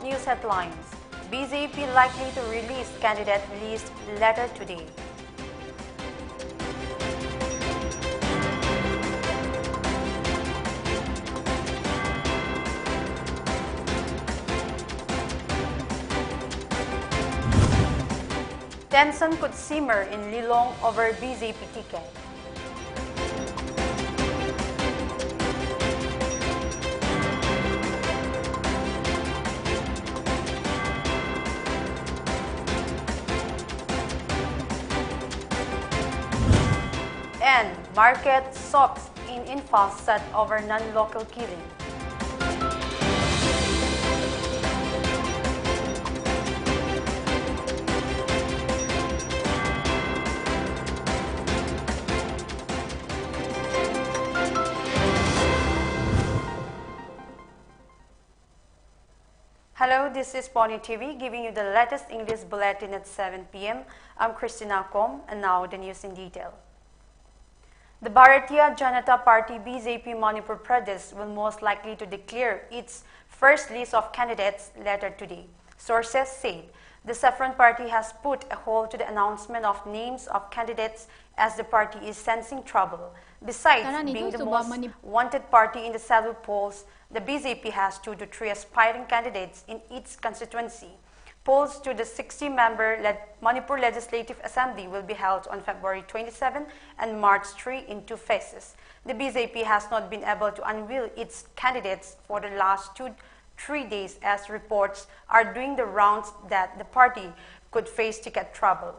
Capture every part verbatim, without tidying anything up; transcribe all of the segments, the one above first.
News headlines. B J P likely to release candidate list later today. Tension could simmer in Lilong over B J P ticket. And market shocks in Imphal set over non-local killing. Hello, this is Pony T V giving you the latest English bulletin at seven p m. I'm Christina Kom, and now the news in detail. The Bharatiya Janata Party, B J P, Manipur Pradesh will most likely to declare its first list of candidates later today. Sources said the Saffron Party has put a hold to the announcement of names of candidates as the party is sensing trouble. Besides being the most wanted party in the Salu polls, the B J P has two to three aspiring candidates in its constituency. Polls to the sixty-member led Manipur Legislative Assembly will be held on February twenty-seven and March three in two phases. The B J P has not been able to unveil its candidates for the last two, three days, as reports are doing the rounds that the party could face ticket trouble.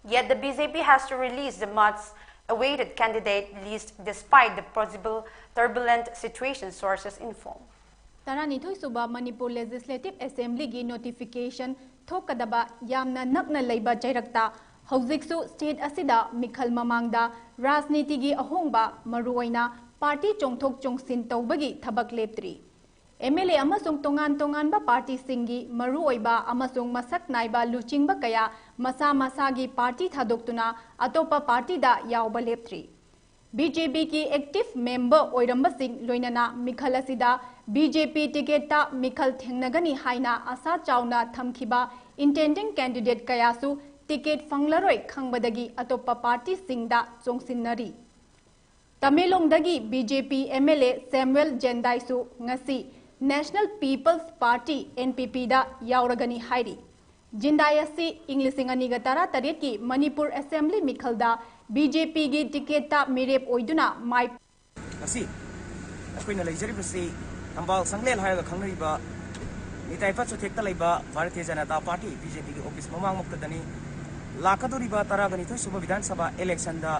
Yet the B J P has to release the much awaited candidate list despite the possible turbulent situation, sources inform. ꯇꯔꯥꯅꯤꯊꯣꯏ ꯁꯨꯕ Manipur legislative ꯑꯦꯁꯦꯝꯕ꯭ꯂꯤꯒꯤ notification ꯊꯣꯛꯀꯗꯕ ꯌꯥꯝꯅ ꯅꯛꯅ ꯂꯩꯕ ꯆꯩꯔꯛꯇ ꯍꯧꯖꯤꯛꯁꯨ state ꯑꯁꯤꯗ ꯃꯤꯈꯜ ꯃꯃꯥꯡꯗ ꯔꯥꯖꯅꯤꯇꯤꯒꯤ ꯑꯍꯣꯡꯕ, ꯃꯔꯨꯑꯣꯏꯅ ꯄꯥꯔꯇꯤ ꯆꯣꯡꯊꯣꯛ ꯆꯣꯡꯁꯤꯟ ꯇꯧꯕꯒꯤ ꯊꯕꯛ ꯂꯦꯞꯇ꯭ꯔꯤ꯫ ꯑꯦꯝ ꯑꯦꯜ ꯑꯦ ꯑꯃꯁꯨꯡ ꯇꯣꯉꯥꯟ ꯇꯣꯉꯥꯟꯕ ꯄꯥꯔꯇꯤꯁꯤꯡꯒꯤ ꯃꯔꯨꯑꯣꯏꯕ ꯑꯃꯁꯨꯡ ꯃꯁꯛ ꯅꯥꯏꯕ ꯂꯨꯆꯤꯡꯕ ꯀꯌꯥ ꯃꯁꯥ ꯃꯁꯥꯒꯤ ꯄꯥꯔꯇꯤ ꯊꯥꯗꯣꯛꯇꯨꯅ ꯑꯇꯣꯞꯄ ꯄꯥꯔꯇꯤꯗ ꯌꯥꯎꯕ ꯂꯦꯞꯇ꯭ꯔꯤ꯫ ꯕꯤ ꯖꯦ ꯄꯤꯒꯤ ꯑꯦꯛꯇꯤꯚ ꯃꯦꯝꯕꯔ ꯑꯣꯏꯔꯝꯕꯁꯤꯡ, ꯂꯣꯏꯅꯅ ꯃꯤꯈꯜ ꯑꯁꯤꯗ ꯕꯤ ꯖꯦ ꯄꯤ ꯇꯤꯀꯦꯠꯇ ꯃꯤꯈꯜ ꯊꯦꯡꯅꯒꯅꯤ ꯍꯥꯏꯅ ꯑꯥꯁꯥ ꯆꯥꯎꯅ ꯊꯝꯈꯤꯕ ꯏꯟꯇꯦꯟꯗꯤꯡ ꯀꯦꯟꯗꯤꯗꯦꯠ ꯀꯌꯥꯁꯨ ꯇꯤꯀꯦꯠ ꯐꯪꯂꯔꯣꯏ ꯈꯪꯕꯗꯒꯤ ꯑꯇꯣꯞꯄ ꯄꯥꯔꯇꯤꯁꯤꯡꯗ ꯆꯣꯡꯁꯤꯟꯅꯔꯤ꯫ ꯇꯃꯦꯡꯂꯣꯡꯗꯒꯤ B J P M L A Samuel ꯖꯦꯟꯗꯥꯏꯁꯨ ꯉꯁꯤ national people's party, N P ꯄꯤꯗ ꯌꯥꯎꯔꯒꯅꯤ ꯍꯥꯏꯔꯤ꯫ ꯖꯦꯟꯗꯥꯏ ꯑꯁꯤ ꯏꯪ ꯂꯤꯁꯤꯡ ꯑꯅꯤꯒ ꯇꯔꯥꯇꯔꯦꯠꯀꯤ ꯃꯅꯤꯄꯨꯔ ꯑꯦꯁꯦꯝꯕ꯭ꯂꯤ ꯃꯤꯈꯜꯗ ꯕꯤ ꯖꯦ ꯄꯤꯒꯤ ꯇꯤꯀꯦꯠꯇ ꯃꯤꯔꯦꯞ ꯑꯣꯏꯗꯨꯅ ꯃꯥꯏ ꯉꯁꯤ ꯑꯩꯈꯣꯏꯅ ꯂꯩꯖꯔꯤꯕꯁꯤ ꯊꯝꯕꯥꯜ ꯁꯪꯂꯦꯟ ꯍꯥꯏꯔꯒ ꯈꯪꯅꯔꯤꯕ ꯅꯤꯇꯥꯏ ꯄꯥꯠ ꯆꯨꯊꯦꯛꯇ ꯂꯩꯕ Bharatiya Janata party, B J ꯄꯤꯒꯤ ꯑꯣꯐꯤꯁ ꯃꯃꯥꯡꯃꯛꯇꯗꯅꯤ꯫ ꯂꯥꯛꯀꯗꯧꯔꯤꯕ ꯇꯔꯥꯒ ꯅꯤꯊꯣꯏ ꯁꯨꯕ ꯕꯤꯙꯥꯟ ꯁꯚꯥ ꯏꯂꯦꯛꯁꯟꯗ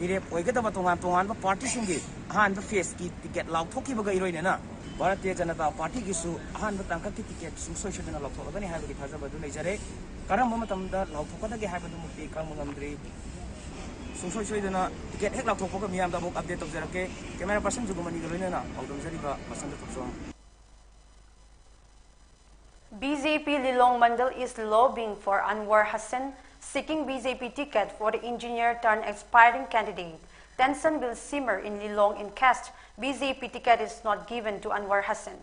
ꯃꯤꯔꯦꯞ ꯑꯣꯏꯒꯗꯕ ꯇꯣꯉꯥꯟ ꯇꯣꯉꯥꯟꯕ ꯄꯥꯔꯇꯤꯁꯤꯡꯒꯤ ꯑꯍꯥꯟꯕ ꯐꯦꯁꯀꯤ ꯇꯤꯀꯦꯠ ꯂꯥꯎꯊꯣꯛꯈꯤꯕꯒ ꯏꯔꯣꯏꯅꯅ ꯚꯥꯔꯇꯤꯌ ꯖꯅꯇꯥ ꯄꯥꯔꯇꯤꯒꯤꯁꯨ ꯑꯍꯥꯟꯕ ꯇꯥꯡꯀꯛꯀꯤ ꯇꯤꯀꯦꯠ ꯁꯨꯡꯁꯣꯏ ꯁꯣꯏꯗꯅ ꯂꯥꯎꯊꯣꯛꯂꯒꯅꯤ ꯍꯥꯏꯕꯒꯤ ꯊꯥꯖꯕ ꯑꯗꯨ ꯂꯩꯖꯔꯦ꯫ ꯀꯔꯝꯕ ꯃꯇꯝꯗ ꯂꯥꯎꯊꯣꯛꯀꯗꯒꯦ ꯍꯥꯏꯕꯗꯨꯃꯛꯇꯤ ꯈꯪꯕ ꯉꯝꯗ꯭ꯔꯤ꯫ ꯁꯨꯡꯁꯣꯏ ꯁꯣꯏꯗꯅ ꯇꯤꯀꯦꯠ ꯍꯦꯛ ꯂꯥꯎꯊꯣꯛꯄꯒ ꯃꯤꯌꯥꯝꯗ ꯑꯃꯨꯛ ꯑꯞꯗꯦꯠ ꯇꯧꯖꯔꯛꯀꯦ꯫ ꯀꯦꯃꯦꯔꯥ ꯄꯥꯔꯁꯟ ꯖꯨꯒꯨꯃꯅꯤꯒ ꯂꯣꯏꯅꯅ ꯄꯥꯎꯗꯝꯖꯔꯤꯕ ꯕꯁꯟꯇ ꯊꯣꯛꯆꯣꯝ꯫ B J P Lilong Mandal is lobbying for Anwar Hussain, seeking B J P ticket for the engineer turned aspiring candidate. Tension will simmer in Lilong in case B J P ticket is not given to Anwar Hussain.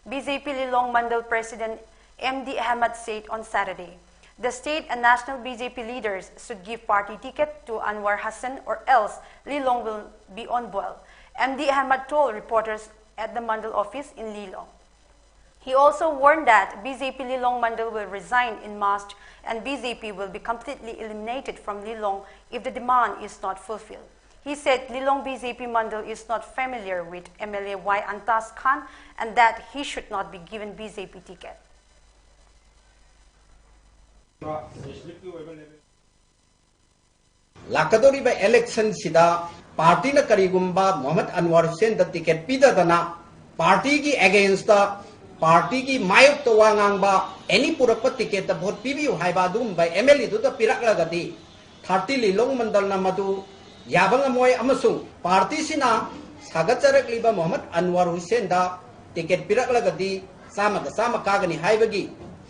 B J P Lilong Mandal President M D Ahmed said on Saturday, the state and national B J P leaders should give party ticket to Anwar Hussain or else Lilong will be on boil, M D Ahmed told reporters at the Mandal office in Lilong. He also warned that B J P Lilong Mandal will resign in March and B J P will be completely eliminated from Lilong if the demand is not fulfilled. He said Lilong B J P Mandal is not familiar with M L A Y Antas Khan and that he should not be given B J P ticket. ꯂꯥꯛꯀꯗꯧꯔꯤꯕ ꯏꯂꯦꯛꯁꯟꯁꯤꯗ ꯄꯥꯔꯇꯤꯅ ꯀꯔꯤꯒꯨꯝꯕ Mohammad ꯑꯟꯋꯔ ꯍꯨꯁꯦꯟꯗ ticket ꯄꯤꯗꯗꯅ ꯄꯥꯔꯇꯤꯒꯤ against, ꯄꯥꯔꯇꯤꯒꯤ ꯃꯥꯌꯣꯛꯇ ꯋꯥ ꯉꯥꯡꯕ, ꯑꯦꯅꯤ ꯄꯨꯔꯛꯄ ꯇꯤꯀꯦꯠꯇ vote ꯄꯤꯕꯤꯌꯨ ꯍꯥꯏꯕ ꯑꯗꯨꯒꯨꯝꯕ ꯑꯦꯝ ꯑꯦꯜ ꯑꯦꯗꯨꯗ ꯄꯤꯔꯛꯂꯒꯗꯤ ꯊꯥꯔꯇꯤ ꯂꯤꯂꯣꯡ ꯃꯟꯗꯜꯅ ꯃꯗꯨ ꯌꯥꯕ ꯉꯝꯃꯣꯏ ꯑꯃꯁꯨꯡ ꯄꯥꯔꯇꯤꯁꯤꯅ ꯁꯥꯒꯠꯆꯔꯛꯂꯤꯕ ꯃꯣꯍꯝꯃꯗ ꯑꯟꯋꯔ ꯍꯨꯁꯦꯟꯗ ꯇꯤꯀꯦꯠ ꯄꯤꯔꯛꯂꯒꯗꯤ ꯆꯥꯝꯃꯗ ꯆꯥꯝꯃ ꯀꯥꯒꯅꯤ ꯍꯥꯏꯕꯒꯤ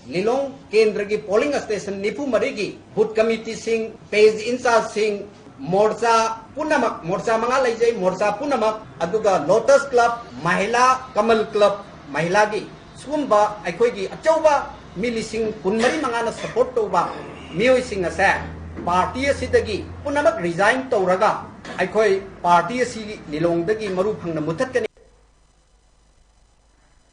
ꯂꯤꯂꯣꯡ ꯀꯦꯟꯗ꯭ꯔꯒꯤ ꯄꯣꯂꯤꯡ ꯁ꯭ꯇꯦꯁꯟ ꯅꯤꯐꯨ ꯃꯔꯤꯒꯤ ꯕꯨꯊ ꯀꯃꯤꯇꯤꯁꯤꯡ, ꯄꯦꯖ ꯏꯟꯆꯥꯔꯖꯁꯤꯡ, ꯃꯣꯔꯆꯥ ꯄꯨꯝꯅꯃꯛ, ꯃꯣꯔꯆꯥ ꯃꯉꯥ ꯂꯩꯖꯩ, ꯃꯣꯔꯆꯥ ꯄꯨꯝꯅꯃꯛ, ꯑꯗꯨꯒ ꯂꯣꯇꯁ ꯀ꯭ꯂꯕ, ꯃꯍꯤꯂꯥ, ꯀꯃꯜ ꯀ꯭ꯂꯕ, ꯃꯍꯤꯂꯥꯒꯤ ꯁꯤꯒꯨꯝꯕ ꯑꯩꯈꯣꯏꯒꯤ ꯑꯆꯧꯕ ꯃꯤ ꯂꯤꯁꯤꯡ ꯀꯨꯟꯃꯔꯤ ꯃꯉꯥꯅ ꯁꯄꯣꯔꯠ ꯇꯧꯕ ꯃꯤꯑꯣꯏꯁꯤꯡ ꯑꯁꯦ ꯄꯥꯔꯇꯤ ꯑꯁꯤꯗꯒꯤ ꯄꯨꯝꯅꯃꯛ ꯔꯤꯖꯥꯏꯟ ꯇꯧꯔꯒ ꯑꯩꯈꯣꯏ ꯄꯥꯔꯇꯤ ꯑꯁꯤꯒꯤ ꯂꯤꯂꯣꯡꯗꯒꯤ ꯃꯔꯨ ꯐꯪꯅ ꯃꯨꯊꯠꯀꯅꯤ꯫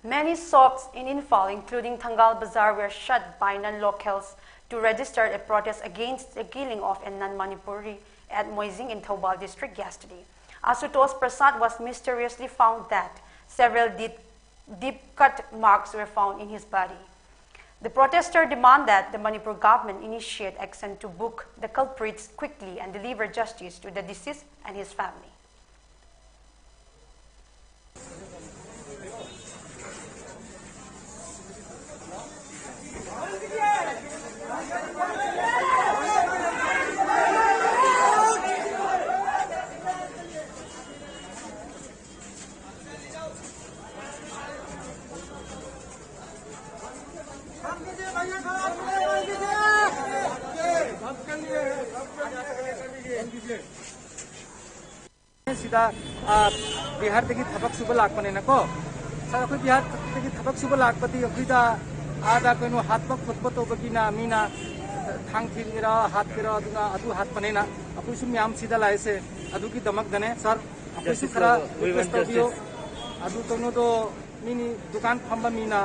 Many shops in Imphal, including Thangal Bazar, were shut by non-locals to register a protest against the killing of a non-Manipuri at Moijing in Thoubal district yesterday. Ashutosh Prasad was mysteriously found dead. Several deep, deep cut marks were found in his body. The protesters demand that the Manipur government initiate action to book the culprits quickly and deliver justice to the deceased and his family. ꯁꯤꯗ ꯕꯤꯍꯥꯔꯗꯒꯤ ꯊꯕꯛ ꯁꯨꯕ ꯂꯥꯛꯄꯅꯤꯅꯀꯣ, ꯁꯥꯔ, ꯑꯩꯈꯣꯏ ꯕꯤꯍꯥꯔꯗꯒꯤ ꯊꯕꯛ ꯁꯨꯕ ꯂꯥꯛꯄꯗꯤ ꯑꯩꯈꯣꯏꯗ ꯑꯥꯗ ꯀꯩꯅꯣ ꯍꯥꯠꯄ ꯈꯣꯠꯄ ꯇꯧꯕꯒꯤꯅ ꯃꯤꯅ ꯊꯥꯡ ꯊꯤꯟꯒꯦꯔꯥ ꯍꯥꯠꯀꯦꯔꯥ ꯑꯗꯨꯅ ꯑꯗꯨ ꯍꯥꯠꯄꯅꯤꯅ ꯑꯩꯈꯣꯏꯁꯨ ꯃꯌꯥꯝ ꯁꯤꯗ ꯂꯥꯛꯏꯁꯦ ꯑꯗꯨꯒꯤꯗꯃꯛꯇꯅꯦ꯫ ꯁꯥꯔ, ꯑꯩꯈꯣꯏꯁꯨ ꯈꯔ ꯔꯤꯀ꯭ꯋꯦꯁ ꯇꯧꯕꯤꯌꯨ꯫ ꯑꯗꯨ ꯀꯩꯅꯣꯗꯣ ꯃꯤꯅꯤ ꯗꯨꯀꯥꯟ ꯐꯝꯕ ꯃꯤꯅ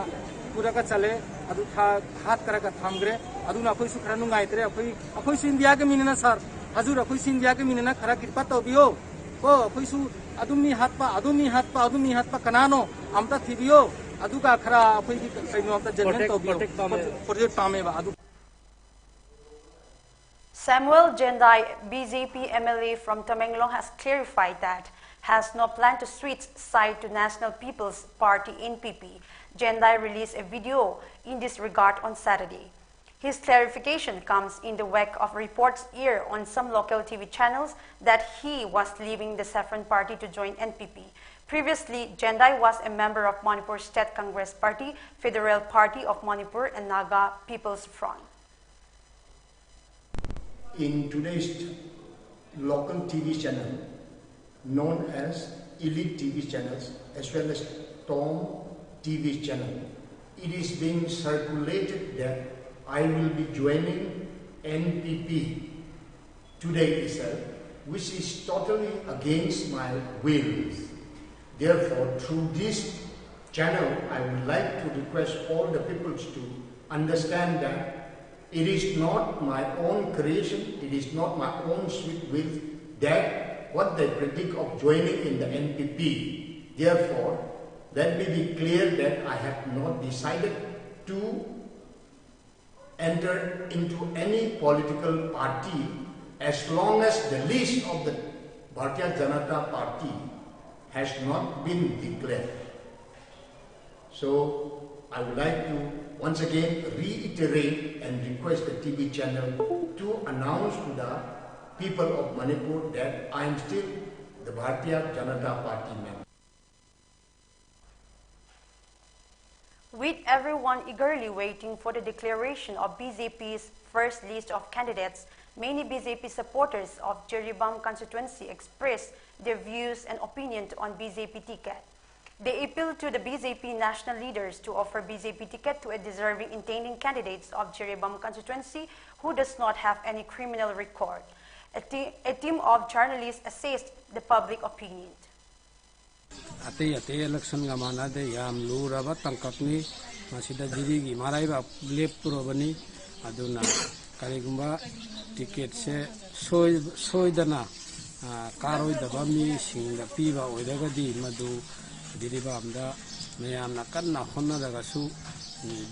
ꯄꯨꯔꯒ ꯆꯠꯂꯦ꯫ ꯑꯗꯨ ꯊꯥ- ꯍꯥꯠꯈ꯭ꯔꯒ ꯊꯝꯈ꯭ꯔꯦ꯫ ꯑꯗꯨꯅ ꯑꯩꯈꯣꯏꯁꯨ ꯈꯔ ꯅꯨꯡꯉꯥꯏꯇ꯭ꯔꯦ꯫ ꯑꯩꯈꯣꯏ ꯑꯩꯈꯣꯏꯁꯨ ꯏꯟꯗꯤꯌꯥꯒꯤ ꯃꯤꯅꯤꯅ ꯁꯥꯔ, ꯍꯖꯨꯔ, ꯑꯩꯈꯣꯏꯁꯨ ꯏꯟꯗꯤꯌꯥꯒꯤ ꯃꯤꯅꯤꯅ ꯈꯔ ꯀ꯭ꯔꯤꯄꯥ ꯇꯧꯕꯤꯌꯣ ꯀꯣ꯫ ꯑꯩꯈꯣꯏꯁꯨ ꯑꯗꯨꯝ ꯃꯤ ꯍꯥꯠꯄ, ꯑꯗꯨꯝ ꯃꯤ ꯍꯥꯠꯄ, ꯑꯗꯨꯝ ꯃꯤ ꯍꯥꯠꯄ ꯀꯅꯥꯅꯣ ꯑꯝꯇ ꯊꯤꯕꯤꯌꯣ꯫ ꯑꯗꯨꯒ ꯈꯔ ꯑꯩꯈꯣꯏꯒꯤ ꯀꯩꯅꯣ ꯑꯝꯇ ꯖꯦꯟꯋꯤꯟ ꯇꯧꯕꯤꯌꯣ꯫ ꯄ꯭ꯔꯣꯇꯦꯛ ꯄꯥꯝꯃꯦꯕ ꯑꯗꯨ꯫ Samuel Jendai, B J P M L A from Tamenglong, has clarified that has no plan to switch side to National People's Party, N P P. Jendai released a video in this regard on Saturday. His clarification comes in the wake of reports aired on some local T V channels that he was leaving the Saffron Party to join N P P. Previously, Jendai was a member of Manipur State Congress Party, Federal Party of Manipur, and Naga People's Front. In today's local T V channel known as Elite T V channels as well as Tom T V channel. It is being circulated that I will be joining N P P today itself, which is totally against my will. Therefore, through this channel, I would like to request all the peoples to understand that it is not my own creation, it is not my own sweet will that what they predict of joining in the N P P. Therefore, let me be clear that I have not decided to enter into any political party as long as the list of the Bharatiya Janata Party has not been declared. So I would like to once again reiterate and request the T V channel to announce to the people of Manipur that I am still the Bharatiya Janata Party member. With everyone eagerly waiting for the declaration of B J P's first list of candidates, many B J P supporters of Jiribam constituency expressed their views and opinion on B J P ticket. They appeal to the B J P national leaders to offer B J P ticket to a deserving intending candidates of Jiribam constituency who does not have any criminal record. A, te- a team of journalists assessed the public opinion. ꯑꯇꯩ ꯑꯇꯩ ꯏꯂꯦꯛꯁꯟꯒ ꯃꯥꯟꯅꯗꯦ, ꯌꯥꯝ ꯂꯨꯔꯕ ꯇꯥꯡꯀꯛꯅꯤ꯫ ꯃꯁꯤꯗ ꯖꯤꯔꯤꯒꯤ ꯃꯔꯥꯏꯕꯥꯛ ꯂꯦꯞꯇꯣꯔꯕꯅꯤ꯫ ꯑꯗꯨꯅ ꯀꯔꯤꯒꯨꯝꯕ ꯇꯤꯀꯦꯠꯁꯦ ꯁꯣꯏ-, ꯁꯣꯏꯗꯅ, ꯑ, ꯀꯥꯔꯣꯏꯗꯕ ꯃꯤꯁꯤꯡꯗ ꯄꯤꯕ ꯑꯣꯏꯔꯒꯗꯤ ꯃꯗꯨ ꯖꯤꯔꯤꯕꯥꯝꯗ ꯃꯌꯥꯝꯅ ꯀꯟꯅ ꯍꯣꯠꯅꯔꯒꯁꯨ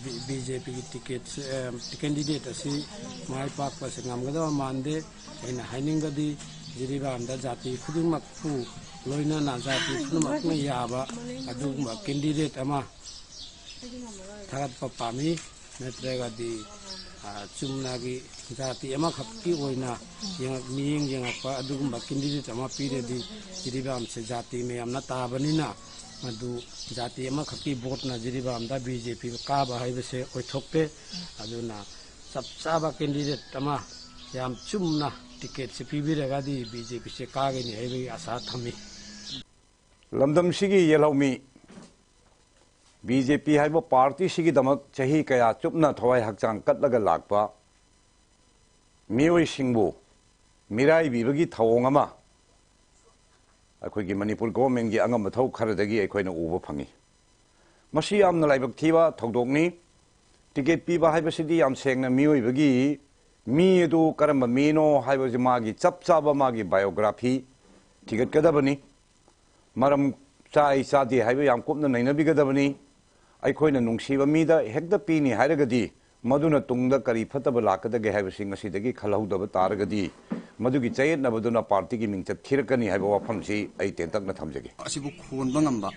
ꯕꯤ-, ꯕꯤ ꯖꯦ ꯄꯤꯒꯤ ꯇꯤꯀꯦꯠꯁꯦ, ꯑ, ꯀꯦꯟꯗꯤꯗꯦꯠ ꯑꯁꯤ ꯃꯥꯏ ꯄꯥꯛꯄꯁꯦ ꯉꯝꯒꯗꯕ ꯃꯥꯟꯗꯦ꯫ ꯑꯩꯅ ꯍꯥꯏꯅꯤꯡꯕꯗꯤ ꯖꯤꯔꯤꯕꯥꯝꯗ ꯖꯥꯇꯤ ꯈꯨꯗꯤꯡꯃꯛꯄꯨ ꯂꯣꯏꯅꯅ ꯖꯥꯇꯤ ꯈꯨꯗꯤꯡꯃꯛꯅ ꯌꯥꯕ ꯑꯗꯨꯒꯨꯝꯕ ꯀꯦꯟꯗꯤꯗꯦꯠ ꯑꯃ ꯊꯥꯒꯠꯄ ꯄꯥꯝꯃꯤ꯫ ꯅꯠꯇ꯭ꯔꯒꯗꯤ, ꯑ, ꯆꯨꯝꯅꯒꯤ ꯖꯥꯇꯤ ꯑꯃꯈꯛꯀꯤ ꯑꯣꯏꯅ ꯌꯦꯡꯉꯛ-, ꯃꯤꯠꯌꯦꯡ ꯌꯦꯡꯉꯛꯄ ꯑꯗꯨꯒꯨꯝꯕ ꯀꯦꯟꯗꯤꯗꯦꯠ ꯑꯃ ꯄꯤꯔꯗꯤ ꯖꯤꯔꯤꯕꯥꯝꯁꯦ ꯖꯥꯇꯤ ꯃꯌꯥꯝꯅ ꯇꯥꯕꯅꯤꯅ ꯃꯗꯨ ꯖꯥꯇꯤ ꯑꯃꯈꯛꯀꯤ ꯚꯣꯠꯅ ꯖꯤꯔꯤꯕꯥꯝꯗ ꯕꯤ ꯖꯦ ꯄꯤ ꯀꯥꯕ ꯍꯥꯏꯕꯁꯦ ꯑꯣꯏꯊꯣꯛꯇꯦ꯫ ꯑꯗꯨꯅ ꯆꯞ ꯆꯥꯕ ꯀꯦꯟꯗꯤꯗꯦꯠ ꯑꯃ ꯌꯥꯝ ꯆꯨꯝꯅ ꯇꯤꯀꯦꯠꯁꯦ ꯄꯤꯕꯤꯔꯒꯗꯤ ꯕꯤ ꯖꯦ ꯄꯤꯁꯦ ꯀꯥꯒꯅꯤ ꯍꯥꯏꯕꯒꯤ ꯑꯥꯁꯥ ꯊꯝꯃꯤ꯫ ꯂꯝꯗꯝꯁꯤꯒꯤ ꯌꯦꯜꯍꯧꯃꯤ ꯕꯤ ꯖꯦ ꯄꯤ ꯍꯥꯏꯕ ꯄꯥꯔꯇꯤꯁꯤꯒꯤꯗꯃꯛ ꯆꯍꯤ ꯀꯌꯥ ꯆꯨꯞꯅ ꯊꯋꯥꯏ ꯍꯛꯆꯥꯡ ꯀꯠꯂꯒ ꯂꯥꯛꯄ ꯃꯤꯑꯣꯏꯁꯤꯡꯕꯨ ꯃꯤꯔꯥꯏꯕꯤꯕꯒꯤ ꯊꯧꯑꯣꯡ ꯑꯃ ꯑꯩꯈꯣꯏꯒꯤ ꯃꯅꯤꯄꯨꯔ ꯒꯣꯔꯃꯦꯟꯒꯤ ꯑꯉꯝꯕ ꯊꯧ ꯈꯔꯗꯒꯤ ꯑꯩꯈꯣꯏꯅ ꯎꯕ ꯐꯪꯉꯤ꯫ ꯃꯁꯤ ꯌꯥꯝꯅ ꯂꯥꯏꯕꯛ ꯊꯤꯕ ꯊꯧꯗꯣꯛꯅꯤ꯫ ꯇꯤꯀꯦꯠ ꯄꯤꯕ ꯍꯥꯏꯕꯁꯤꯗꯤ ꯌꯥꯝ ꯁꯦꯡꯅ ꯃꯤꯑꯣꯏꯕꯒꯤ, ꯃꯤ ꯑꯗꯨ ꯀꯔꯝꯕ ꯃꯤꯅꯣ ꯍꯥꯏꯕꯁꯤ ꯃꯥꯒꯤ ꯆꯞ ꯆꯥꯕ ꯃꯥꯒꯤ ꯕꯥꯏꯑꯣꯒ꯭ꯔꯥꯐꯤ ꯊꯤꯒꯠꯀꯗꯕꯅꯤ꯫ ꯃꯔꯝ ꯆꯥꯏ ꯆꯥꯗꯦ ꯍꯥꯏꯕ ꯌꯥꯝ ꯀꯨꯞꯅ ꯅꯩꯅꯕꯤꯒꯗꯕꯅꯤ꯫ ꯑꯩꯈꯣꯏꯅ ꯅꯨꯡꯁꯤꯕ ꯃꯤꯗ ꯍꯦꯛꯇ ꯄꯤꯅꯤ ꯍꯥꯏꯔꯒꯗꯤ ꯃꯗꯨꯅ ꯇꯨꯡꯗ ꯀꯔꯤ ꯐꯠꯇꯕ ꯂꯥꯛꯀꯗꯒꯦ ꯍꯥꯏꯕꯁꯤ ꯉꯁꯤꯗꯒꯤ ꯈꯜꯍꯧꯗꯕ ꯇꯥꯔꯒꯗꯤ ꯃꯗꯨꯒꯤ ꯆꯌꯦꯠꯅꯕꯗꯨꯅ ꯄꯥꯔꯇꯤꯒꯤ ꯃꯤꯡꯆꯠ ꯊꯤꯔꯛꯀꯅꯤ ꯍꯥꯏꯕ ꯋꯥꯐꯝꯁꯤ ꯑꯩ ꯇꯦꯟꯇꯛꯅ ꯊꯝꯖꯒꯦ꯫ ꯑꯁꯤꯕꯨ ꯈꯣꯟꯕ ꯉꯝꯕ,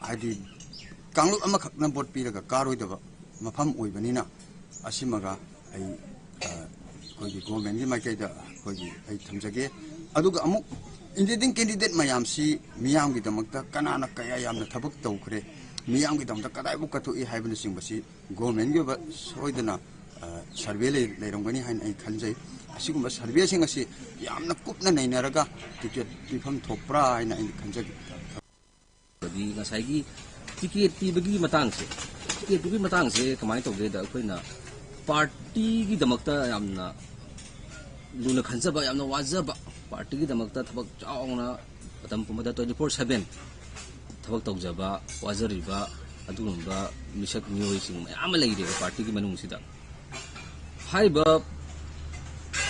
ꯍꯥꯏꯗꯤ ꯀꯥꯡꯂꯨꯞ ꯑꯃꯈꯛꯅ ꯚꯣꯠ ꯄꯤꯔꯒ ꯀꯥꯔꯣꯏꯗꯕ ꯃꯐꯝ ꯑꯣꯏꯕꯅꯤꯅ, ꯑꯁꯤꯃꯒ ꯑꯩ, ꯑ, ꯑꯩꯈꯣꯏꯒꯤ ꯒꯣꯔꯃꯦꯟꯒꯤ ꯃꯥꯏꯀꯩꯗ ꯑꯩꯈꯣꯏꯒꯤ ꯑꯩ ꯊꯝꯖꯒꯦ꯫ ꯑꯗꯨꯒ ꯑꯃꯨꯛ ꯏꯟꯗꯤꯄꯦꯟꯗꯦꯟ ꯀꯦꯟꯗꯤꯗꯦꯠ ꯃꯌꯥꯝꯁꯤ ꯃꯤꯌꯥꯝꯒꯤꯗꯃꯛꯇ ꯀꯅꯥꯅ ꯀꯌꯥ ꯌꯥꯝꯅ ꯊꯕꯛ ꯇꯧꯈ꯭ꯔꯦ, ꯃꯤꯌꯥꯝꯒꯤꯗꯃꯛꯇ ꯀꯗꯥꯏꯕꯨ ꯀꯠꯊꯣꯛꯏ ꯍꯥꯏꯕꯅꯆꯤꯡꯕꯁꯤ ꯒꯣꯔꯃꯦꯟꯒꯤ ꯑꯣꯏꯕ ꯁꯣꯏꯗꯅ, ꯑ, ꯁꯔꯚꯦ ꯂꯩ-, ꯂꯩꯔꯝꯒꯅꯤ ꯍꯥꯏꯅ ꯑꯩ ꯈꯟꯖꯩ꯫ ꯑꯁꯤꯒꯨꯝꯕ ꯁꯔꯚꯦꯁꯤꯡ ꯑꯁꯤ ꯌꯥꯝꯅ ꯀꯨꯞꯅ ꯅꯩꯅꯔꯒ ꯇꯤꯀꯦꯠ ꯄꯤꯐꯝ ꯊꯣꯛꯄ꯭ꯔꯥ ꯍꯥꯏꯅ ꯑꯩꯅ ꯈꯟꯖꯒꯦ꯫ ꯑꯗꯤ ꯉꯁꯥꯏꯒꯤ ꯇꯤꯀꯦꯠ ꯄꯤꯕꯒꯤ ꯃꯇꯥꯡꯁꯦ, ꯇꯤꯀꯦꯠ ꯄꯤꯕꯒꯤ ꯃꯇꯥꯡꯁꯦ ꯀꯃꯥꯏꯅ ꯇꯧꯒꯦꯗ, ꯑꯩꯈꯣꯏꯅ ꯄꯥꯔꯇꯤꯒꯤꯗꯃꯛꯇ ꯌꯥꯝꯅ ꯂꯨꯅ ꯈꯟꯖꯕ, ꯌꯥꯝꯅ ꯋꯥꯖꯕ, ꯄꯥꯔꯇꯤꯒꯤꯗꯃꯛꯇ ꯊꯕꯛ ꯆꯥꯎꯅ ꯃꯇꯝ ꯄꯨꯝꯕꯗ twenty four seven ꯊꯕꯛ ꯇꯧꯖꯕ, ꯋꯥꯖꯔꯤꯕ ꯑꯗꯨꯒꯨꯝꯕ ꯃꯤꯁꯛ ꯃꯤꯑꯣꯏꯁꯤꯡ ꯃꯌꯥꯝ ꯑꯃ ꯂꯩꯔꯦꯕ ꯄꯥꯔꯇꯤꯒꯤ ꯃꯅꯨꯡꯁꯤꯗ꯫ ꯍꯥꯏꯔꯤꯕ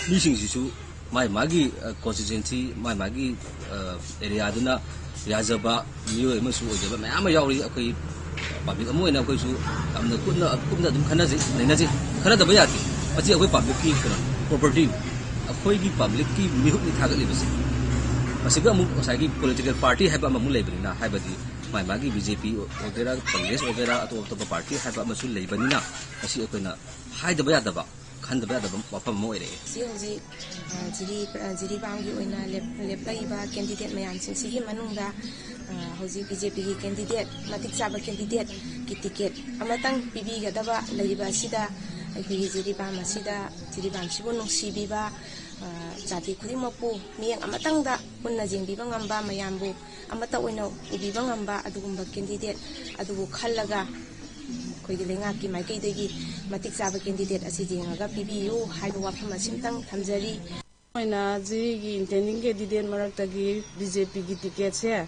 ꯃꯤꯁꯤꯡꯁꯤꯁꯨ ꯃꯥꯒꯤ ꯃꯥꯒꯤ, ꯑ, ꯀꯣꯟꯁꯇꯤꯇ꯭ꯋꯦꯟꯁꯤ, ꯃꯥꯒꯤ ꯃꯥꯒꯤ, ꯑ, ꯑꯦꯔꯤꯌꯥꯗꯨꯅ ꯌꯥꯖꯕ ꯃꯤꯑꯣꯏ ꯑꯃꯁꯨ ꯑꯣꯏꯖꯕ ꯃꯌꯥꯝ ꯑꯃ ꯌꯥꯎꯔꯤ꯫ ꯑꯩꯈꯣꯏ ꯄꯕ꯭ꯂꯤꯛ ꯑꯃ ꯑꯣꯏꯅ ꯑꯩꯈꯣꯏꯁꯨ ꯌꯥꯝꯅ ꯀꯨꯞꯅ, ꯀꯨꯞꯅ ꯑꯗꯨꯝ ꯈꯟꯅꯖꯩ, ꯅꯩꯅꯖꯩ꯫ ꯈꯟꯅꯗꯕ ꯌꯥꯗꯦ꯫ ꯃꯁꯤ ꯑꯩꯈꯣꯏ ꯄꯕ꯭ꯂꯤꯛꯀꯤ ꯀꯩꯅꯣꯅꯤ, ꯄ꯭ꯔꯣꯄꯔꯇꯤꯅꯤ꯫ ꯑꯩꯈꯣꯏꯒꯤ ꯄꯕ꯭ꯂꯤꯛꯀꯤ ꯃꯤꯍꯨꯠꯅꯤ ꯊꯥꯒꯠꯂꯤꯕꯁꯦ꯫ ꯃꯁꯤꯒ ꯑꯃꯨꯛ ꯉꯁꯥꯏꯒꯤ ꯄꯣꯂꯤꯇꯤꯀꯦꯜ ꯄꯥꯔꯇꯤ ꯍꯥꯏꯕ ꯑꯃꯃꯨꯛ ꯂꯩꯕꯅꯤꯅ, ꯍꯥꯏꯕꯗꯤ ꯃꯥꯒꯤ ꯃꯥꯒꯤ ꯕꯤ ꯖꯦ ꯄꯤ ꯑꯣꯏꯒꯦꯔꯥ, ꯀꯪꯒ꯭ꯔꯦꯁ ꯑꯣꯏꯒꯦꯔꯥ, ꯑꯇꯣꯞ ꯑꯇꯣꯞꯄ ꯄꯥꯔꯇꯤ ꯍꯥꯏꯕ ꯑꯃꯁꯨ ꯂꯩꯕꯅꯤꯅ, ꯃꯁꯤ ꯑꯩꯈꯣꯏꯅ ꯍꯥꯏꯗꯕ ꯌꯥꯗꯕ, ꯈꯟꯗꯕ ꯌꯥꯗꯕ ꯋꯥꯐꯝ ꯑꯃ ꯑꯣꯏꯔꯛꯑꯦ꯫ ꯍꯧꯖꯤꯛ ꯍꯧꯖꯤꯛ, ꯑ, ꯖꯤꯔꯤ-, ꯑ, ꯖꯤꯔꯤꯕꯥꯝꯒꯤ ꯑꯣꯏꯅ ꯂꯦꯞ-, ꯂꯦꯞꯂꯛꯏꯕ ꯀꯦꯟꯗꯤꯗꯦꯠ ꯃꯌꯥꯝꯁꯤꯡꯁꯤꯒꯤ ꯃꯅꯨꯡꯗ, ꯑ, ꯍꯧꯖꯤꯛ ꯕꯤ ꯖꯦ ꯄꯤꯒꯤ ꯀꯦꯟꯗꯤꯗꯦꯠ, ꯃꯇꯤꯛ ꯆꯥꯕ ꯀꯦꯟꯗꯤꯗꯦꯠꯀꯤ ꯇꯤꯀꯦꯠ ꯑꯃꯇꯪ ꯄꯤꯕꯤꯒꯗꯕ ꯂꯩꯔꯤꯕ ꯑꯁꯤꯗ, ꯑꯩꯈꯣꯏꯒꯤ ꯖꯤꯔꯤꯕꯥꯝ ꯑꯁꯤꯗ, ꯖꯤꯔꯤꯕꯥꯝꯁꯤꯕꯨ ꯅꯨꯡꯁꯤꯕꯤꯕ, ꯖꯥꯇꯤ ꯈꯨꯗꯤꯡꯃꯛꯄꯨ ꯃꯤꯠꯌꯦꯡ ꯑꯃꯇꯪꯗ ꯄꯨꯟꯅ ꯌꯦꯡꯕꯤꯕ ꯉꯝꯕ, ꯃꯌꯥꯝꯕꯨ ꯑꯃꯠꯇ ꯑꯣꯏꯅ ꯎꯕꯤꯕ ꯉꯝꯕ ꯑꯗꯨꯒꯨꯝꯕ ꯀꯦꯟꯗꯤꯗꯦꯠ ꯑꯗꯨꯕꯨ ꯈꯜꯂꯒ ꯑꯩꯈꯣꯏꯒꯤ ꯂꯩꯉꯥꯛꯀꯤ ꯃꯥꯏꯀꯩꯗꯒꯤ ꯃꯇꯤꯛ ꯆꯥꯕ ꯀꯦꯟꯗꯤꯗꯦꯠ ꯑꯁꯤ ꯌꯦꯡꯉꯒ ꯄꯤꯕꯤꯌꯨ ꯍꯥꯏꯕ ꯋꯥꯐꯝ ꯑꯁꯤꯝꯇꯪ ꯊꯝꯖꯔꯤ꯫ ꯑꯣꯏꯅ ꯖꯤꯔꯤꯒꯤ ꯏꯟꯇꯦꯟꯗꯤꯡ ꯀꯦꯟꯗꯤꯗꯦꯠ ꯃꯔꯛꯇꯒꯤ ꯕꯤ ꯖꯦ ꯄꯤꯒꯤ ꯇꯤꯀꯦꯠꯁꯦ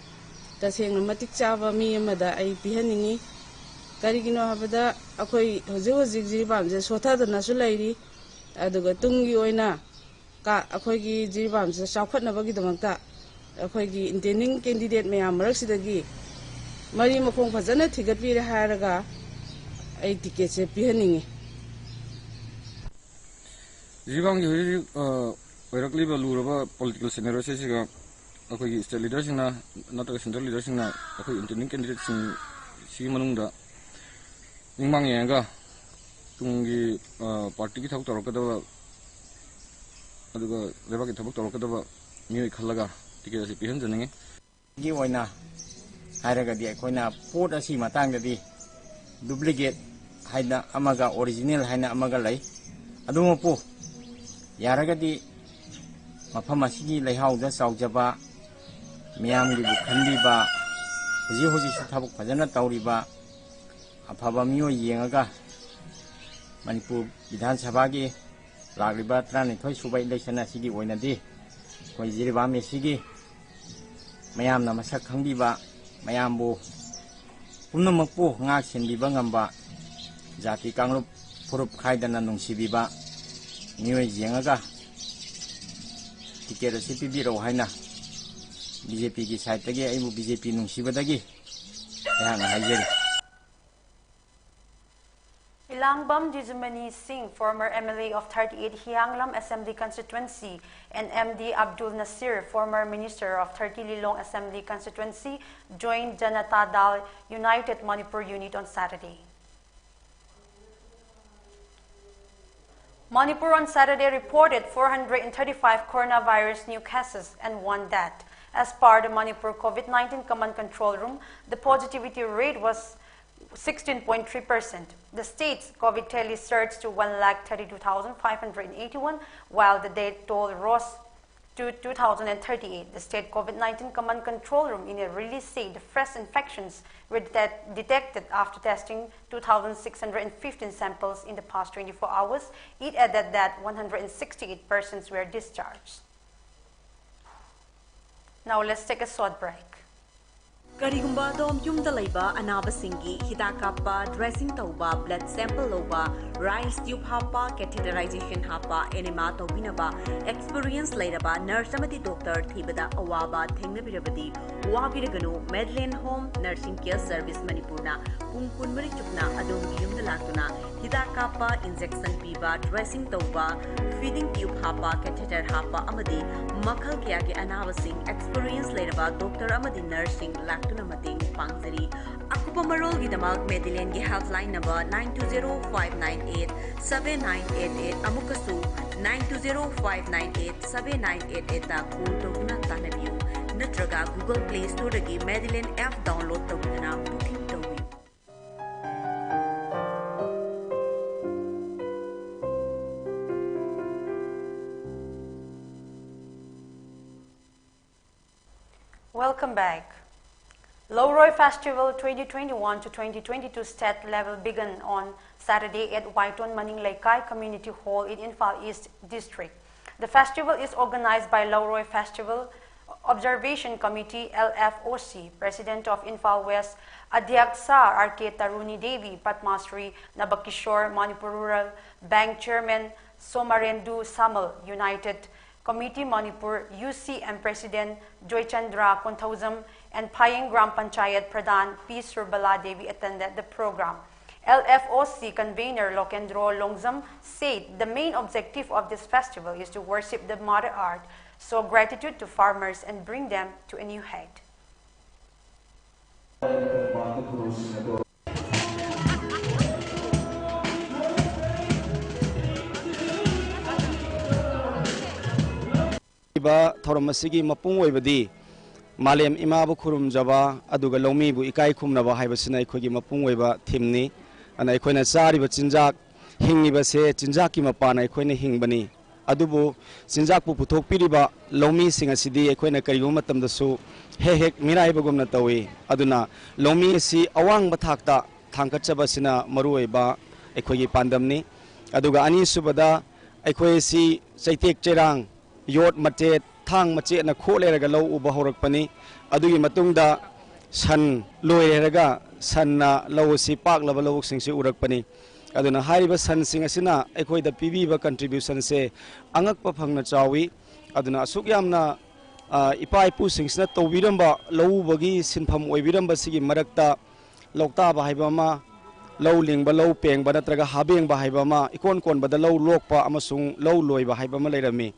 ꯇꯁꯦꯡꯅ ꯃꯇꯤꯛ ꯆꯥꯕ ꯃꯤ ꯑꯃꯗ ꯑꯩ ꯄꯤꯍꯟꯅꯤꯡꯉꯤ꯫ ꯀꯔꯤꯒꯤꯅꯣ ꯍꯥꯏꯕꯗ ꯑꯩꯈꯣꯏ ꯍꯧꯖꯤꯛ ꯍꯧꯖꯤꯛ ꯖꯤꯔꯤꯕꯥꯝꯁꯦ ꯁꯣꯊꯗꯅꯁꯨ ꯂꯩꯔꯤ꯫ ꯑꯗꯨꯒ ꯇꯨꯡꯒꯤ ꯑꯣꯏꯅ ꯀ-, ꯑꯩꯈꯣꯏꯒꯤ ꯖꯤꯔꯤꯕꯥꯝꯁꯤꯗ ꯆꯥꯎꯈꯠꯅꯕꯒꯤꯗꯃꯛꯇ ꯑꯩꯈꯣꯏꯒꯤ ꯏꯟꯇꯦꯟꯗꯤꯡ ꯀꯦꯟꯗꯤꯗꯦꯠ ꯃꯌꯥꯝ ꯃꯔꯛꯁꯤꯗꯒꯤ ꯃꯔꯤ ꯃꯈꯣꯡ ꯐꯖꯅ ꯊꯤꯒꯠꯄꯤꯔꯦ ꯍꯥꯏꯔꯒ ꯑꯩ ꯇꯤꯀꯦꯠꯁꯦ ꯄꯤꯍꯟꯅꯤꯡꯉꯤ꯫ ꯖꯤꯔꯤꯕꯥꯝꯒꯤ ꯍꯧꯖꯤꯛ ꯍꯧꯖꯤꯛ, ꯑ, ꯑꯣꯏꯔꯛꯂꯤꯕ ꯂꯨꯔꯕ ꯄꯣꯂꯤꯇꯤꯀꯦꯜ ꯁꯤꯅꯦꯔꯤꯑꯣꯁꯤꯒ ꯑꯩꯈꯣꯏꯒꯤ ꯁ꯭ꯇꯦꯠ ꯂꯤꯗꯔꯁꯤꯡꯅ ꯅꯠꯇ꯭ꯔꯒ ꯁꯦꯟꯇ꯭ꯔꯦꯜ ꯂꯤꯗꯔꯁꯤꯡꯅ ꯑꯩꯈꯣꯏ ꯏꯟꯇꯦꯟꯗꯤꯡ ꯀꯦꯟꯗꯤꯗꯦꯠꯁꯤꯡꯁꯤꯒꯤ ꯃꯅꯨꯡꯗ ꯃꯤꯠꯃꯥꯡ ꯌꯦꯡꯉꯒ ꯇꯨꯡꯒꯤ, ꯑ, ꯄꯥꯔꯇꯤꯒꯤ ꯊꯕꯛ ꯇꯧꯔꯛꯀꯗꯕ ꯑꯗꯨꯒ ꯂꯩꯕꯥꯛꯀꯤ ꯊꯕꯛ ꯇꯧꯔꯛꯀꯗꯕ ꯃꯤꯑꯣꯏ ꯈꯜꯂꯒ ꯇꯤꯀꯦꯠ ꯑꯁꯤ ꯄꯤꯍꯟꯖꯅꯤꯡꯉꯤ꯫ ꯒꯤ ꯑꯣꯏꯅ ꯍꯥꯏꯔꯒꯗꯤ ꯑꯩꯈꯣꯏꯅ ꯄꯣꯠ ꯑꯁꯤ ꯃꯇꯥꯡꯗꯗꯤ ꯗꯨꯄ꯭ꯂꯤꯀꯦꯠ ꯍꯥꯏꯅ ꯑꯃꯒ ꯑꯣꯔꯤꯖꯤꯅꯦꯜ ꯍꯥꯏꯅ ꯑꯃꯒ ꯂꯩ꯫ ꯑꯗꯨꯃꯛꯄꯨ ꯌꯥꯔꯒꯗꯤ ꯃꯐꯝ ꯑꯁꯤꯒꯤ ꯂꯩꯍꯥꯎꯗ ꯆꯥꯎꯖꯕ, ꯃꯤꯌꯥꯝꯒꯤꯕꯨ ꯈꯟꯕꯤꯕ, ꯍꯧꯖꯤꯛ ꯍꯧꯖꯤꯛꯁꯨ ꯊꯕꯛ ꯐꯖꯅ ꯇꯧꯔꯤꯕ ꯑꯐꯕ ꯃꯤꯑꯣꯏ ꯌꯦꯡꯉꯒ ꯃꯅꯤꯄꯨꯔ ꯕꯤꯙꯥꯟ ꯁꯚꯥꯒꯤ ꯂꯥꯛꯂꯤꯕ ꯇꯔꯥꯅꯤꯊꯣꯏ ꯁꯨꯕ ꯏꯂꯦꯛꯁꯟ ꯑꯁꯤꯒꯤ ꯑꯣꯏꯅꯗꯤ ꯑꯩꯈꯣꯏ ꯖꯤꯔꯤꯕꯥꯝ ꯑꯦꯁꯤꯒꯤ ꯃꯌꯥꯝꯅ ꯃꯁꯛ ꯈꯪꯕꯤꯕ, ꯃꯌꯥꯝꯕꯨ ꯄꯨꯝꯅꯃꯛꯄꯨ ꯉꯥꯛ ꯁꯦꯟꯕꯤꯕ ꯉꯝꯕ, ꯖꯥꯇꯤ ꯀꯥꯡꯂꯨꯞ ꯐꯨꯔꯨꯞ ꯈꯥꯏꯗꯅ ꯅꯨꯡꯁꯤꯕꯤꯕ ꯃꯤꯑꯣꯏ ꯌꯦꯡꯉꯒ ꯇꯤꯀꯦꯠ ꯑꯁꯤ ꯄꯤꯕꯤꯔꯛꯎ ꯍꯥꯏꯅ ꯕꯤ ꯖꯦ ꯄꯤꯒꯤ ꯁꯥꯏꯠꯇꯒꯤ ꯑꯩꯕꯨ ꯕꯤ ꯖꯦ ꯄꯤ ꯅꯨꯡꯁꯤꯕꯗꯒꯤ ꯑꯩꯍꯥꯛꯅ ꯍꯥꯏꯖꯔꯤ꯫ Ilangbam Jijimani Singh, former M L A of thirty-eight Hiyanglam Assembly Constituency, and M D Abdul Nasir, former Minister of thirty Lilong Assembly Constituency, joined Janata Dal United Manipur Unit on Saturday. Manipur on Saturday reported four hundred thirty-five coronavirus new cases and one death. As per the Manipur COVID nineteen Command Control Room, the positivity rate was sixteen point three percent. The state's COVID tally surged to one lakh thirty-two thousand five hundred eighty-one, while the death toll rose to two thousand thirty-eight. The state COVID nineteen Command Control Room in a release said the fresh infections were detect- detected after testing two thousand six hundred fifteen samples in the past twenty-four hours. It added that one hundred sixty-eight persons were discharged. Now let's take a short break. ꯀꯔꯤꯒꯨꯝꯕ ꯑꯗꯣꯝ ꯌꯨꯝꯗ ꯂꯩꯕ ꯑꯅꯥꯕꯁꯤꯡꯒꯤ ꯍꯤꯗꯥꯛ ꯀꯥꯞꯄ, dressing ꯇꯧꯕ, blood sample ꯂꯧꯕ, rice tube ꯍꯥꯞꯄ, catheterization ꯍꯥꯞꯄ, enema ꯇꯧꯕꯤꯅꯕ experience ꯂꯩꯔꯕ nurse ꯑꯃꯗꯤ doctor ꯊꯤꯕꯗ ꯑꯋꯥꯕ ꯊꯦꯡꯅꯕꯤꯔꯕꯗꯤ ꯋꯥꯕꯤꯔꯒꯅꯨ꯫ Madeline Home Nursing Care Service ꯃꯅꯤꯄꯨꯔꯅ ꯄꯨꯡ ꯀꯨꯟꯃꯔꯤ ꯆꯨꯞꯅ ꯑꯗꯣꯝꯒꯤ ꯌꯨꯝꯗ ꯂꯥꯛꯇꯨꯅ ꯍꯤꯗꯥꯛ ꯀꯥꯞꯄ, injection ꯄꯤꯕ, dressing ꯇꯧꯕ, feeding tube ꯍꯥꯞꯄ, catheter ꯍꯥꯞꯄ ꯑꯃꯗꯤ ꯃꯈꯜ ꯀꯌꯥꯒꯤ ꯑꯅꯥꯕꯁꯤꯡ experience ꯂꯩꯔꯕ doctor ꯑꯃꯗꯤ nurseꯁꯤꯡ ꯂꯥꯛꯇꯨꯅ ꯃꯇꯦꯡ ꯄꯥꯡꯖꯔꯤ꯫ ꯑꯀꯨꯞꯄ ꯃꯔꯣꯜꯒꯤꯗꯃꯛ Madelineꯒꯤ helpline number nine two zero five nine eight seven nine eight eight, ꯑꯃꯨꯛꯀꯁꯨ nine two zero five nine eight seven nine eight eightꯇ call ꯇꯧꯗꯨꯅ ꯇꯥꯟꯅꯕꯤꯌꯨ, ꯅꯠꯇ꯭ꯔꯒ Google Play Storeꯗꯒꯤ Madeline app download ꯇꯧꯗꯨꯅ booking ꯇꯧꯕꯤꯌꯨ꯫ Welcome back. Loroi Festival twenty twenty-one to twenty twenty-two state level began on Saturday at Waiton Maning Leikai Community Hall in Imphal East District. The festival is organized by Loroi Festival Observation Committee, L F O C, President of Imphal West, Adhyaksha R K Taruni Devi, Padma Shri Nabakishore, Manipur Rural Bank Chairman Somarendu Samal, United Committee Manipur U C M President Joychandra Konthoujam, and Phayeng Gram Panchayat Pradhan P Surbala Devi attended the program. L F O C convener Lokendro Longjam said the main objective of this festival is to worship the Mother Earth, show gratitude to farmers, and bring them to a new height. ꯊꯧꯔꯝ ꯑꯁꯤꯒꯤ ꯃꯄꯨꯡ ꯑꯣꯏꯕꯗꯤ ꯃꯥꯂꯦꯝ ꯏꯃꯥꯕꯨ ꯈꯨꯔꯨꯝꯖꯕ ꯑꯗꯨꯒ ꯂꯧꯃꯤꯕꯨ ꯏꯀꯥꯏ ꯈꯨꯝꯅꯕ ꯍꯥꯏꯕꯁꯤꯅ ꯑꯩꯈꯣꯏꯒꯤ ꯃꯄꯨꯡ ꯑꯣꯏꯕ ꯊꯤꯝꯅꯤ꯫ ꯑꯗꯨꯅ ꯑꯩꯈꯣꯏꯅ ꯆꯥꯔꯤꯕ ꯆꯤꯟꯖꯥꯛ, ꯍꯤꯡꯉꯤꯕꯁꯦ ꯆꯤꯟꯖꯥꯛꯀꯤ ꯃꯄꯥꯟꯅ ꯑꯩꯈꯣꯏꯅ ꯍꯤꯡꯕꯅꯤ꯫ ꯑꯗꯨꯕꯨ ꯆꯤꯟꯖꯥꯛꯄꯨ ꯄꯨꯊꯣꯛꯄꯤꯔꯤꯕ ꯂꯧꯃꯤꯁꯤꯡ ꯑꯁꯤꯗꯤ ꯑꯩꯈꯣꯏꯅ ꯀꯔꯤꯒꯨꯝꯕ ꯃꯇꯝꯗꯁꯨ ꯍꯦꯛ ꯍꯦꯛ ꯃꯤꯔꯥꯏꯕꯒꯨꯝꯅ ꯇꯧꯏ꯫ ꯑꯗꯨꯅ ꯂꯧꯃꯤ ꯑꯁꯤ ꯑꯋꯥꯡꯕ ꯊꯥꯛꯇ ꯊꯥꯡꯒꯠꯆꯕꯁꯤꯅ ꯃꯔꯨꯑꯣꯏꯕ ꯑꯩꯈꯣꯏꯒꯤ ꯄꯥꯟꯗꯝꯅꯤ꯫ ꯑꯗꯨꯒ ꯑꯅꯤꯁꯨꯕꯗ, ꯑꯩꯈꯣꯏ ꯑꯁꯤ ꯆꯩꯇꯦꯛ ꯆꯩꯔꯥꯡ, ꯌꯣꯠ ꯃꯆꯦꯠ, ꯊꯥꯡ ꯃꯆꯦꯠꯅ ꯈꯣꯠ ꯂꯩꯔꯒ ꯂꯧ ꯎꯕ ꯍꯧꯔꯛꯄꯅꯤ꯫ ꯑꯗꯨꯒꯤ ꯃꯇꯨꯡꯗ ꯁꯟ ꯂꯣꯏꯔꯦ ꯍꯥꯏꯔꯒ ꯁꯟꯅ ꯂꯧ ꯑꯁꯤ ꯄꯥꯛꯂꯕ ꯂꯧꯕꯨꯛꯁꯤꯡꯁꯤ ꯎꯔꯛꯄꯅꯤ꯫ ꯑꯗꯨꯅ ꯍꯥꯏꯔꯤꯕ ꯁꯟꯁꯤꯡ ꯑꯁꯤꯅ ꯑꯩꯈꯣꯏꯗ ꯄꯤꯕꯤꯕ contributionꯁꯦ ꯑꯉꯛꯄ ꯐꯪꯅ ꯆꯥꯎꯏ꯫ ꯑꯗꯨꯅ ꯑꯁꯨꯛ ꯌꯥꯝꯅ, ꯑ, ꯏꯄꯥ ꯏꯄꯨꯁꯤꯡꯁꯤꯅ ꯇꯧꯕꯤꯔꯝꯕ, ꯂꯧ ꯎꯕꯒꯤ ꯁꯤꯟꯐꯝ ꯑꯣꯏꯕꯤꯔꯝꯕꯁꯤꯒꯤ ꯃꯔꯛꯇ ꯂꯧꯇꯥꯕ ꯍꯥꯏꯕ ꯑꯃ, ꯂꯧ ꯂꯤꯡꯕ, ꯂꯧ ꯄꯦꯡꯕ ꯅꯠꯇ꯭ꯔꯒ ꯍꯥꯕꯦꯡꯕ ꯍꯥꯏꯕ ꯑꯃ, ꯏꯀꯣꯟ ꯀꯣꯟꯕꯗ ꯂꯧ ꯂꯣꯛꯄ ꯑꯃꯁꯨꯡ ꯂꯧ ꯂꯣꯏꯕ ꯍꯥꯏꯕ ꯑꯃ ꯂꯩꯔꯝꯃꯤ꯫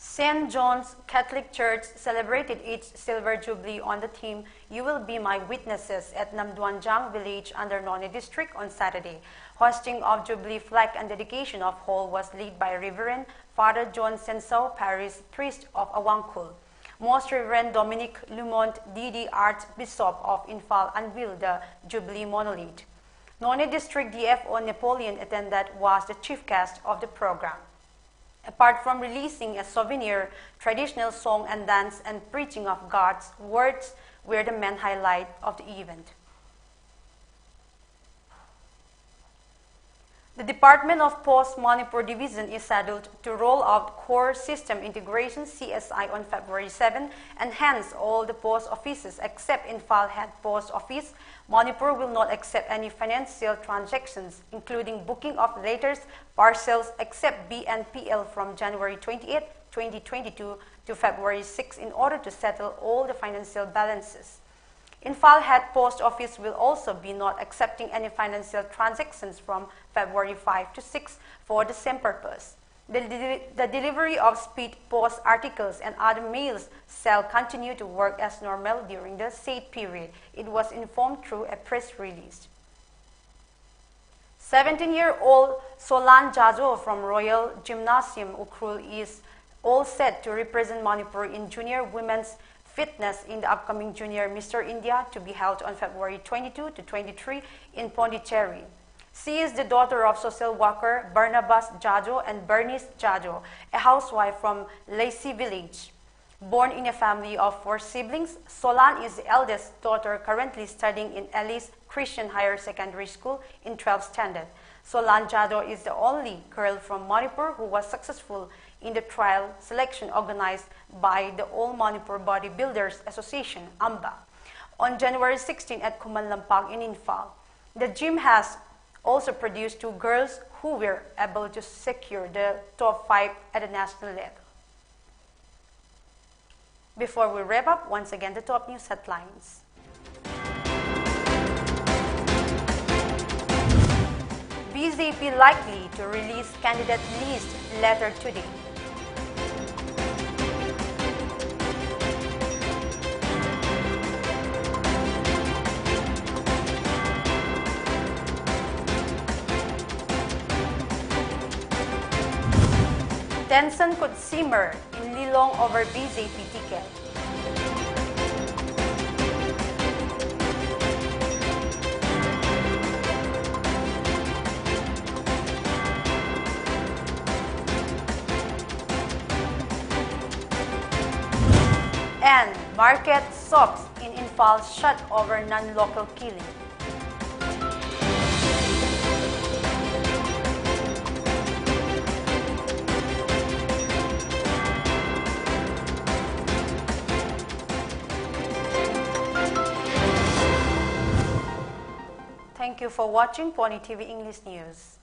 Saint John's Catholic Church celebrated its Silver Jubilee on the theme, "You Will Be My Witnesses," at Namduanjang village under Noney district on Saturday. Hoisting of Jubilee flag and dedication of hall was led by Reverend Father John Sensao, Parish Priest of Awangkhul. Most Reverend Dominic Lumont, D D, Archbishop of Imphal, unveiled the Jubilee monolith. Noney District D F O Napoleon Atendat was the chief guest of the program. Apart from releasing a souvenir, traditional song and dance and preaching of God's words were the main highlight of the event. The Department of Post Manipur Division is scheduled to roll out Core System Integration, C S I, on February seven, and hence all the post offices except Imphal Head Post Office, Manipur, will not accept any financial transactions, including booking of letters, parcels, except B N P L, from January twenty-eighth, twenty twenty-two to February sixth in order to settle all the financial balances. Imphal Head Post Office will also be not accepting any financial transactions from February five to six for the same purpose. The, deli- the delivery of speed post articles and other mails shall continue to work as normal during the said period, it was informed through a press release. Seventeen-year-old Solan Jajo from Royal Gymnasium Ukhrul is all set to represent Manipur in junior women's fitness in the upcoming Junior Mister India to be held on February twenty-two to twenty-three in Pondicherry. She is the daughter of social worker Barnabas Jajo and Bernice Jajo, a housewife from Lacey Village. Born in a family of four siblings, Solan is the eldest daughter, currently studying in Alice Christian Higher Secondary School in twelfth standard. Solan Jajo is the only girl from Manipur who was successful in the trial selection organized by the All Manipur Bodybuilders Association, AMBA, on January sixteen at Khuman Lampak in Imphal. The gym has also produced two girls who were able to secure the top five at the national level. Before we wrap up, once again, the top news headlines. B J P likely to release candidate list later today. Tension could simmer in Lilong over B J P ticket. And market shops in Imphal shut over non-local killing. Thank you for watching Pony T V English News.